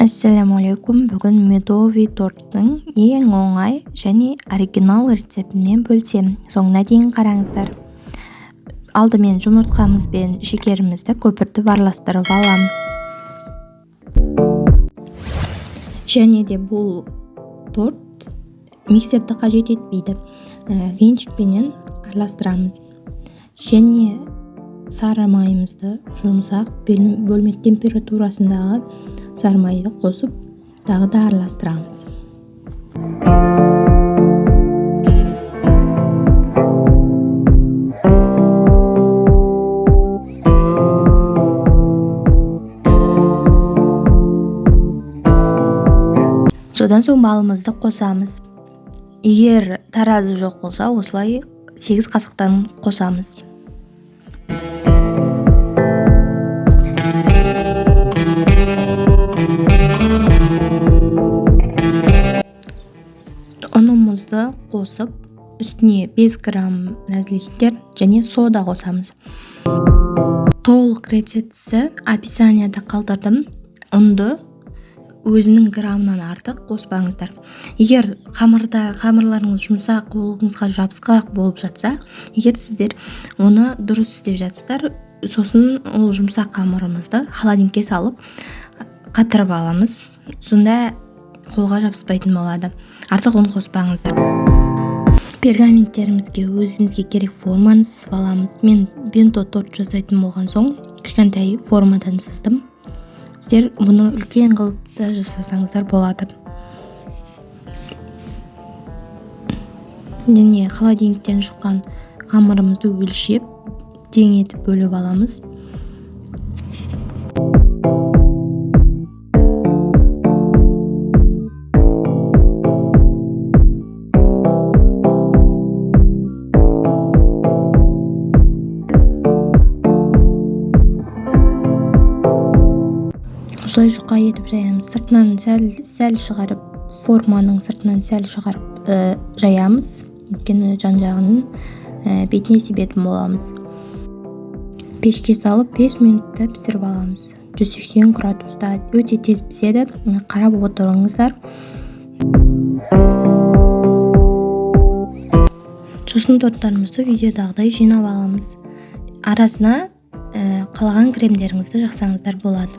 Ассаляму алейкум. Бүгін медовый торттың ең оңай және оригинал рецептімен бөлісемін. Соңына дейін қараңыздар. Алдымен жұмыртқамыз бен шекерімізді көпіртіп араластырып аламыз. Және де бұл торт миксерді қажет етпейді. Венчикпенен араластырамыз. Және сары майымызды жұмсақ бөлме температурасындағы сары майды қосып тағы да араластырамыз. Содан соң балымызды қосамыз. Егер таразы жоқ болса, осылай 8 қасықтан қосамыз. Ұнымызды қосып, үстіне 5 грамм разрыхлитель және сода қосамыз. Толық рецептісі описанияда қалдырдым. Ұнды өзінің граммынан артық қоспаңыздар. Егер қамырларыңыз жұмсақ, қолыңызға жабысқақ болып жатса, егер сіздер оны дұрыс істеп жатсыздар, сосын ол жұмсақ қамырымызды холодильникке салып қатырып аламыз. Сонда қолға жабыспайтын болады. Артық ұн қоспаңыздар. Пергаменттерімізге өзімізге керек форманы сызып аламыз. Мен бенто торт жасайтын болған соң кішкентай формадан сыздым. Сіздер бұны үлкен қылып та жасасаңыздар болады. Және холодильниктен шыққан қамырымызды өлшеп, тең етіп бөліп аламыз. Осылай жұқа етіп жаямыз. Сыртынан сәл шығарып, форманың сыртынан сәл шығарып жаямыз. Өйткені жан-жағын бетіне себетін боламыз. Пешке салып 5 минутта пісіріп аламыз. 180 градуста өте тез піседі. Қарап отырыңыздар. Сосын торттарымызды видеодағыдай жинап аламыз. Арасына қалаған кремдеріңізді жақсаңыздар болады.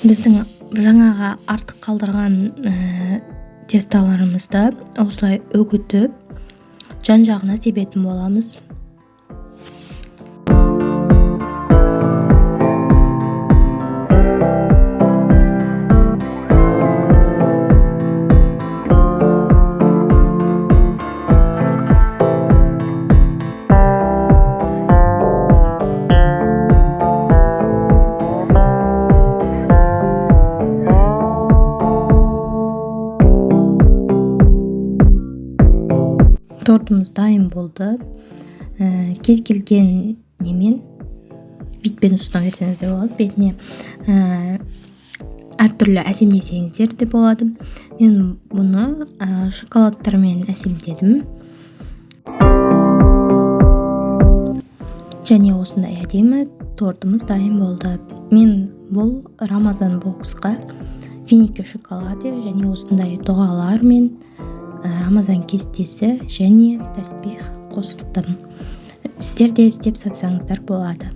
Біздің жаңағы артық қалдырған тесталарымызды осылай үгітіп, жан-жағына себетін боламыз. Тортымыз дайын болды. Кез келген немен видпен ұстап берсеңіз де болады. Бетіне әртүрлі әсемдесеңіздер де болады. Мен бұны шоколадтармен әсемдедім. Және осындай әдемі тортымыз дайын болды. Мен бұл Рамазан боксқа финики шоколады және осындай дұғалармен Рамазан кестесі және тәспих қосылдым. Сіздер де істеп сатсаңыздар болады.